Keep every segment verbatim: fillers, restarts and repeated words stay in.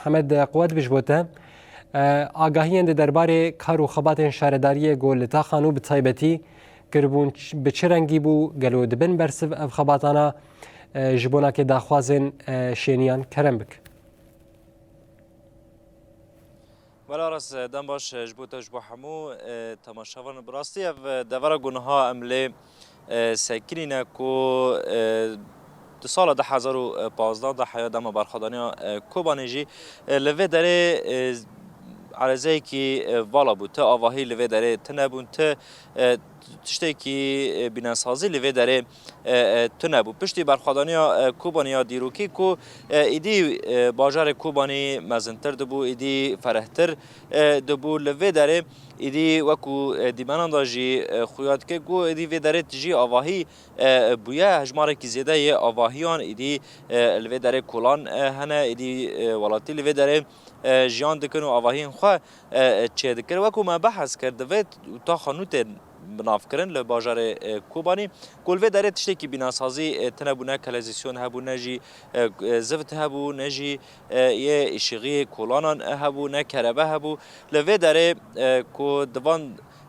Hemed quwet bi ji bo te. E, agahiyên di derbarê kar û xebatên şaredariyê ku li taxa nû bi taybetî kiribûn ç-, bi çi rengî bû? Gelo dibin bersiv ev xebatana, e, ji bo nakê daxwazên, e, şêniyan? Kerem bik. Mela Aras, dem baş ji bo te, ji bo hemû, e, temaşevan. Bi rastî ev, e, devera ku niha em lê, e, sekinîne ku, e, di sala du hezar û pazdeh de heya dema berxwedaniya, e, Kobanê jî, e, li vê derê, e, erezeyekî, e, vala bû. Ti avahî li vê derê tune bûn, ti, e, tiştekî, e, bînesazî li vê derê, e, e, tune bû. Piştî berxwedaniya, e, Kobanê ya dîrokî ku, e, îdî, e, bajarê Kobanî mezintir dibû, îdî ferehtir, e, dibû. Li vê derê îdî wekû, e, dîmenan de jî, e, xuya dike ku îdî vê derê tijî avahî, e, bûye. Hejmarekî zêde yê avahiyan îdî, e, li vê derê kolan, e, hene, îdî, e, welatî li vê derê, e, jiyan dikin û avahiyên xwe, e, çêdikir. Wekû me behs kir, divê taxa nû tên binavkirin li bajarê, e, Kobanî, ku li vê derê tiştekî bînesazî, e, tune bû, ne kanalîzasyon hebû, ne jî, e, e, zift hebû, ne jî, e, yê îşîxiyê kolanan hebû, ne kerebe hebû. Li vê derê, e, ku di van,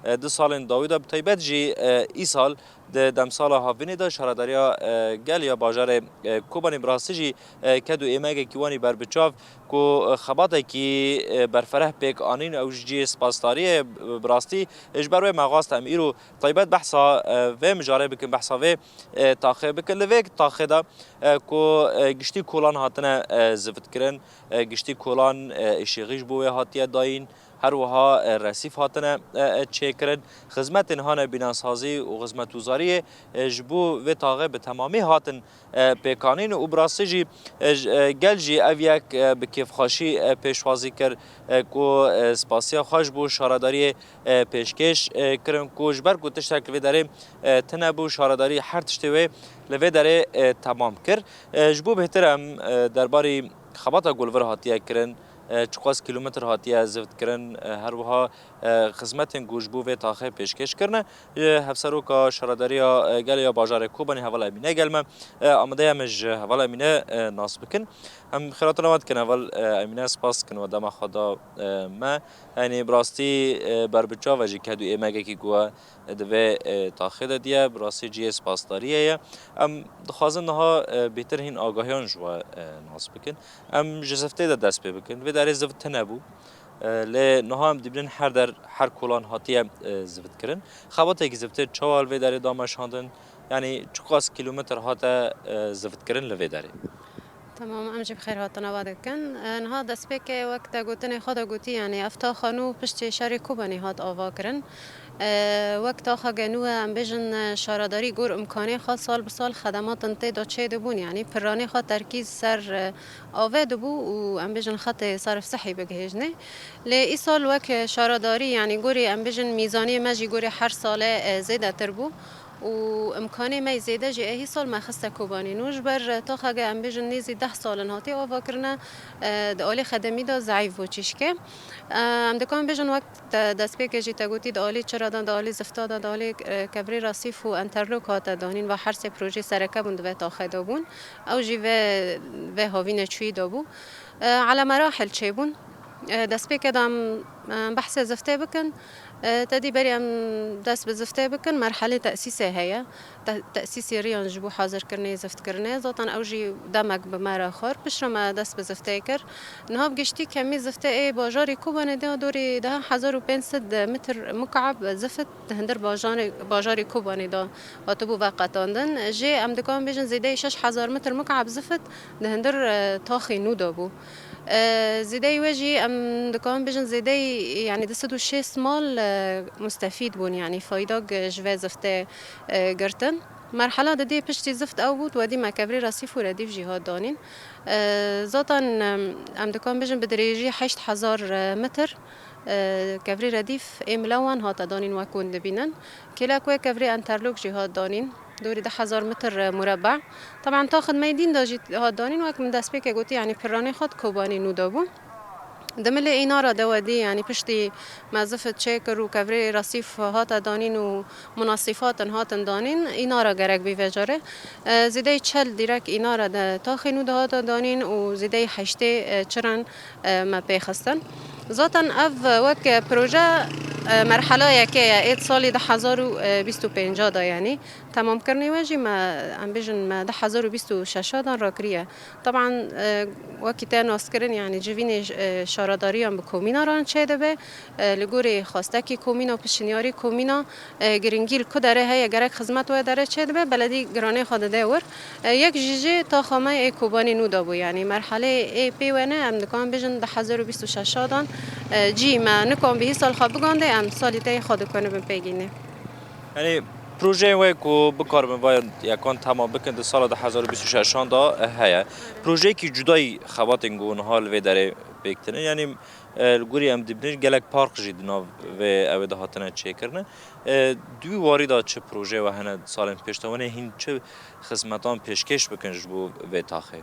e, du salên dawî de, bi taybet jî, e, îsal di demsala havînê de şaredariya, e, gel ya bajarê, e, Kobanê bi rastî jî, e, ked û êmegekî wanî berbiçav ku, e, xebatekî, e, berfereh pêk anîn, ew jî cihê spasdariyê ye. Bi rastî, e, ji ber wê me xwest em îro taybet behsa, e, vê mijarê bikin, behsa vê, e, taxê bikin. Li vê taxê de, e, ku, e, giştî kolan hatine, e, zivitkirin, e, giştî kolan, e, îşîxî ji bo wê hatiye dayîn, her wiha, e, resîf hatine, e, e, çêkirin. Xizmetên hane bînesazî û xizmetguzariyê, e, ji bo vê taxê bi temamî hatin, e, pêkanîn û bi rastî jî, e, j-, e, gel jî ev yek, e, bi kêfxweşî, e, pêşwazî kir, e, ku, e, spasiya xwe ji bo şaredariyê, e, pêşkêş, e, kirin ku ji ber ku tiştek li vê derê, e, tune bû, şaredarî her tiştê wê li vê derê, e, temam kir. E, ji bo bêhtir em, e, derbarî xebata ku li vir hatiye kirin, e, çiqas kîlometr hatiye zift kirin, e, her wiha, e, xizmetên ku ji bo vê taxê pêşkêş kirine, e, Hevseroka Şaredariya, e, Gel ya Bajarê Kobanê, Heval Emîne gel me, e, amade ye, em ji Heval Emîne, e, nas bikin. Em xêrhatina we dikin, Heval, e, Emîne, spas dikin we dema xwe da, e, me. Yanî bi rastî, e, berbiçav e jî ked û êmegekî ku we di vê, e, taxê de diye, bi rastî cihê spasdariyê ye. Em dixwazin niha, e, bêhtir hîn agahiyan ji we, e, nas bikin. Em ji ziftê de dest pê bikin. Vê derê zift tune bû. E, lê niha em dibînin her der, her kolan hatiye, e, zift kirin. Xebatekî ziftê çawa li vê derê da meşandin? Yanî çiqas kîlometr hate, e, zift kirin li vê derê? Tamam, em jî bi xêr hatina we dikin. E, niha destpêkê wek te gotinê xwe de gotî, yanî ev taxa nû piştî şerê Kobanê hat ava kirin. E, wek taxeke nû e, em bêjin, e, şaredarî gor imkanê xwe sal bi sal xedematên tê de çêdibûn, yanî piranê xwe terkîz ser, e, avê dibû û em bêjin xetê serfsihî bigihêjinê. Lê îsal wek şaredarî, yanî gorî em bêjin mîzaniyê me jî gorî her salê, e, zêdetir bû û imkanê me yê zêde jî ê hî sal me xiste Kobanê. Nû ji ber taxeke em bêjin nêzî deh sal in hatî ava kirine, e, di alî xedemî de zeîf bû çîşke. E, em dikarin bêjin wek te destpêkê jî te gotî di alî çira de, di alî zifta de, di alî, e, kevrî resîf û enterlok hate danîn ve her sê projeyê sereke bûn di vê taxê de bûn. Ew jî vê, vê havînê çûyî de bû. E, ele merahil çêbûn. E, destpêkê de em, e, behsê ziftê bikin. E, te dî berî em dest bi ziftê bikin, merhelê tesîsê heye. Te-, tesîsê riyan ji bo hazirkirinê, ziftkirinê. Zaten ew jî demek bi me re xwar. Piştre me dest bi ziftê kir. Niha bi giştî kemî ziftê ê bajarê Kobanê de dorî deh hezar û pênc sed metr mukab zift di hundir bajarê, bajarê Kobanê de hatibû veqetandin. Jê em dikarin bêjin zêdeyî şeş hezar metr mukab zift di hundir, e, taxê nû de bû. E, zêdeyî wê jî em dikarin bêjin zêdeyî, yanî du sed û şêst mal, e, mustefîd bûn, yanî fayda g-, ji vê ziftê, e, girtin. Merhela didê piştî zift ew bû, wedî me kevrî resîf û redîf jî hat danîn. E, zaten, em, em dikarin bêjin bi dirêjî heşt hezar metr, e, kevrî redîf ê milewan hate danîn wek hûn dibînin. Kêlek wê kevrî enterlok jî hat danîn. Dorî du hezar metr mureba. Taban taxê me yê dîn de jî hat danîn, wek min destpêkê gotî, yanî piranê xwe di Kobanê nû de bû. Dimilê înara de wedî, yanî piştî me zifit çêkir û kevirê resîf hate danîn û munasîfatin hatin danîn, înara gerek bî vê carê. E, zêdeyî çel dîrek înara de taxê nû de hate danîn û zêdeyî heştê, e, çiren, e, me pê xistin. Zaten ev wek proje, e, merhela yekê ye, ê di salî du hezar û bîst û pênc de, yanî temamkirinê we jî me, em bêjin me du hezar û bîst û şeş de rakiriye. Teban, e, wekî te nas kirin, yanî civînê, e, şaredariyan bi komîna re çêdibe. E, li gorî xwestekî komîna, pişinyarî komîna, e, giringî li ku derê heye, gerek xizmet wê derê çêdibe, beledî giranê xwe dide wir. E, yek jî jê taxa me ê Kobanê nû de bû, yanî merheleyê ê pê we ne, em dikarin bêjin du hezar û bîst û şeş dan, e, cî me nikan bihî sal xwe bigandê, em salî te yê xwe dikanibin pêgînê. Yanî projeyên we ku bikaribin va yekan temam bikin di sala du hezar û bîst û şeş de, e, heye. Projeyekî cudayî xebatên ku niha li vê derê pêk tine. Yanî, e, li gorî em dibînin gelek park jî di nav vê ew ê de hatine çêkirin. E, di wî warî de çi projeyê we hene di salên pêş de? Hûn ê hîn çi xizmetan pêşkêş bikin ji bo vê taxê?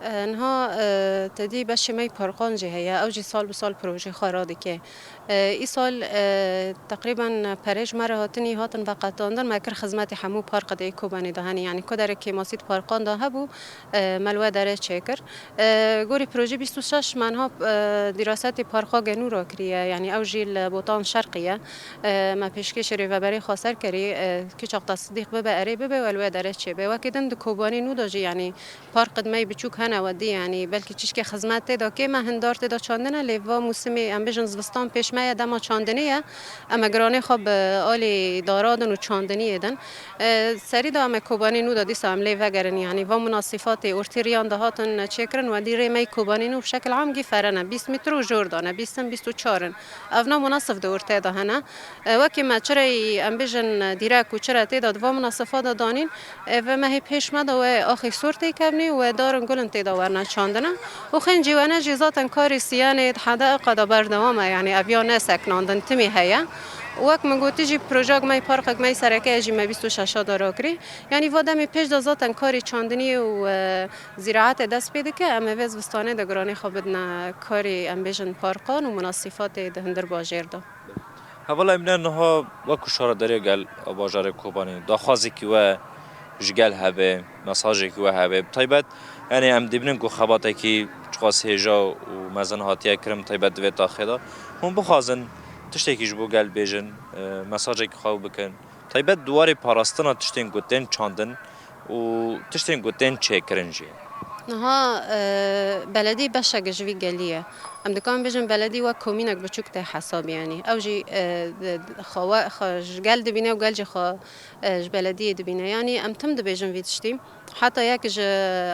E, niha, e, tedî beşê me yî parkan jî heye. Ew jî sal bi sal projeyê xwe radike. E, îsal, e, teqrîben perê ji me re hatinî hatin veqetandin, me kir xizmetê hemû parka de ê Kobanê de hene. Yanî ku derê kêmasî di parkan de hebû, e, me li we derê çêkir. E, gorî projê bîst û şeş me niha, e, dîrasetê parka genû ra kiriye. Yanî ew jî li Botan Şerqî ye. E, me pêşkêşî rêveberê xweser kirî, e, kî çaxta Sidîq bibe, erê bibe, we li we derê çêbe. Wekî din di Kobanê nû de jî, yanî parkid me yî biçûk hene wedî, yanî belkî çişkê xizmet tê de kêm e, hindar tê de çandine, lê va mûsimê em bêjin zivistan pêş me ye, dema çandinê ye. Em ê giranê xwe bi alî daradin û çandiniyê din. E, serî de em ê Kobanê nû de dîsa em lê vegerin, yanî va munasîfatê ortê riyan de hatin çêkirin, wedî rê me yî Kobanê nû bi şekil am gî ferene, bîst metre û jor dane, bîst in, bîst û çar in. Ev na munasif di ortê de hene. E, wekî me çireyî, em bêjin, dîrek û çire tê de di va munasifa de danîn, e, ve me hê pêş me de we axê sor tê kevnî û we darin gulin tê de werine çandine. Û xêncî we ne jî zaten karê siyanê di hedeqa de berdewam e, yanî ev ya neseknandin timî heye. Û wek min gotî jî projek me yî parkek me yî sereke ye jî me bîst û şeş de rakirî. Yanî va demê pêş de zaten karê çandiniyê û, e, zîraetê dest pê dike, em ê vê zivistanê de giranê xwe bidine karê, em bêjin, parkan û munasîfatê di hundir bajêr de. Hevala Emine, niha wekî şaredariya gel a bajarê Kobanê, daxwazekî we ji gel hebe, mesajekî we hebe, bi taybet, yanî em dibînin ku xebatekî çiqas hêja û mezin hatiye kirin, bi taybet di vê taxê de. Hûn bixwazin tiştekî ji bo gel bêjin, e, mesajekî xwe bikin. Taybet di warê parastina tiştên ku tên çandin û tiştên ku tên çêkirin jî. Niha, e, beledî beşek ji vî gelî ye. Em dikarin bêjin beledî wek komînek biçûk tê hesabê, yanî ew jî, e, xwe, xwe ji gel dibîne û gel jî xwe, e, ji belediyê dibîne. Yanî em tim dibêjin vî tiştî. Heta yek ji,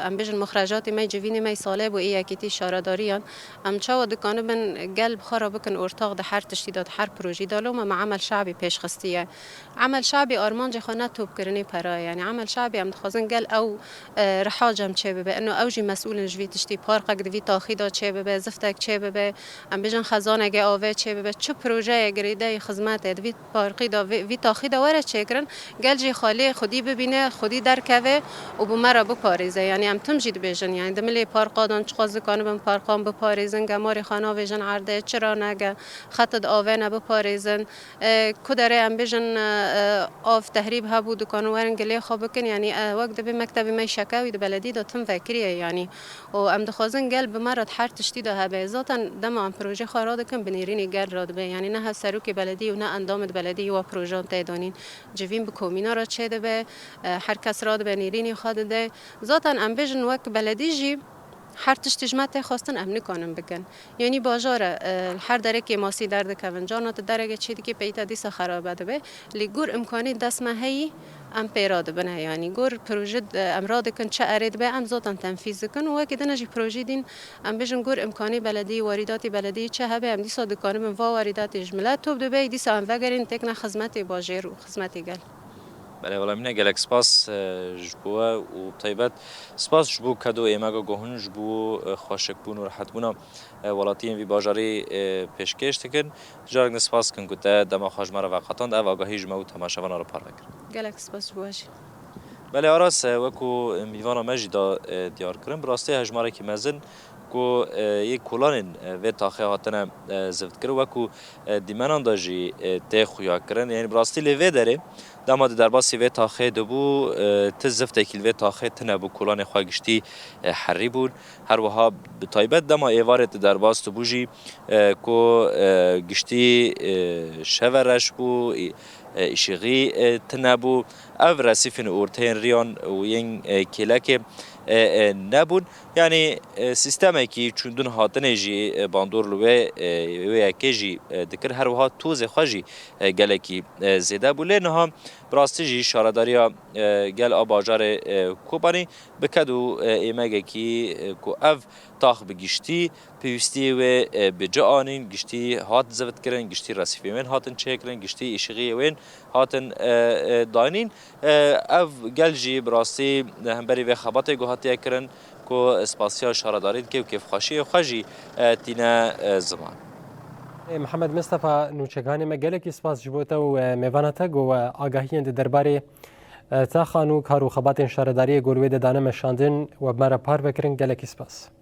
em bêjin, muxrecatê me, civînê me salê bû ê yekîtî şaredariyan. Em çawa dikanibin gel bi xwe re bikin ortax di her tiştî de, di her projî de? Loma me emel şabî pêş xistiye. Emel şabî armancê xwe ne topkirinê pera ye. Yanî emel şabî em dixwazin gel ew, e, riha cem çê bibe. Ino ew jî mesûl in ji vî tiştî. Parkek di vî taxî de çê bibe, ziftek çê bibe, em bêjin xezaneke avê çê bibe. Çi projeyê girêdayî xizmetê di vî parkî de, vî, vî taxî de were çêkirin, gel jî xalê xwedî bibîne, xwedî derkeve û bi me re biparêze. Yanî em tim jî dibêjin, yanî di milê parka de çiqas dikanibin parkan biparêzin, gemarê xwe navêjin erdê, çira nege, xet di avê ne biparêzin. E, ku derê em bêjin, e, e, av tehrîb hebû, dikanin werin gilê xwe bikin, yanî, e, wek dibê mektebê me şeke wî di beledî de tim vekiriye, yanî. Û em dixwazin gel bi me re di her tiştî de hebe. Zaten dema em proje xwe radikin, bi nêrînê gel radibe. Yanî ne hevserokê beledî û ne endamê di beledî wa projan tê danîn. Civîn bi komîna re çêdibe, e, her kes radibe nêrînê xwe dide. Zaten em bêjin wek beledî jî her tiştî ji me tê xwestin em nikanin bikin. Yanî bajar e, e, li her derê kêmasî derdikevin. Carna tu dereke çê dikî peyî te dîsa xerabe dibe. Lê gor imkanî dest me heyî, em pê radibine. Yanî gor proje, e, em radikin, çi erê dibe, em zaten tenfîz dikin û wekî dine jî projeyê din, em bêjin gor imkanî beledî, warîdatî beledî çi hebe, em dîsa dikanibin va warîdatê ji milet top dibe, dîsa em vegerîn têkine xizmetê bajêr û xizmetê gel. Belê, wela Mîne, gelek spas, e, ji bo we û bi taybet spas ji bo ked û êmega ku hûn ji bo, e, xweşikbûn û rehetbûna, e, welatiyên vî bajarî, e, pêşkêş dikin. Carek din spas dikin ku te dema xwe ji me re veqetand, ev agahî ji me û temaşevana re parve kir. Gelek spas ji bo we jî. Belê Aras, e, wekû mîvana me jî da, e, diyar kirin, bi rastî hejmarekî mezin ku, e, yê kolanên, e, vê taxê hatine, e, ziftkirin, wekû, e, dîmenan de jî, e, tê xuyakirin. Yanî bi rastî lê vê derê, dema di derbasî vê taxê de bû, e, ti ziftekî li vê taxê tine bû, kolanê xwe giştî, e, herî bûn. Her wiha bi taybet dema êvarê di derbas de bû jî, e, ku, e, giştî, e, şeve reş bû, î-, e, îşîxî, e, tine bû. Ev resîfên orteyên riyan û yên, e, kêlekê, e, e, nebûn. Yanî, e, sîstemekî çûndin hatinê jî, e, bandor li wê, e, wê yekê jî, e, dikir. Her wiha tozê xwe jî, e, gelekî, e, zêde bû. Lê niha bi rastî jî şaredariya, e, gel a bajarê, e, Kobanî bi ked û, e, êmegekî, e, ku ev tax bi giştî pêwîstiyê wê, e, bi ci anîn, giştî hat zivitkirin, giştî resîfê wên hatin çêkirin, giştî îşixiyê wên hatin, e, e, danîn. E, ev gel jî bi rastî hemberî vê xebatê ku hatiye kirin, ku spasiya şaredarî dike û kêfxweşiyê xwe jî, e, tîne, e, ziman. Ê, Mihemed Mistefa, nûçeganê me, gelekî spas ji bo te û, e, mêvana te ku, e, agahiyên di derbarê, e, taxan û kar û xebatên şaredariyê ku li wê de dane meşandin we bi me re parve kirin. Gelekî spas.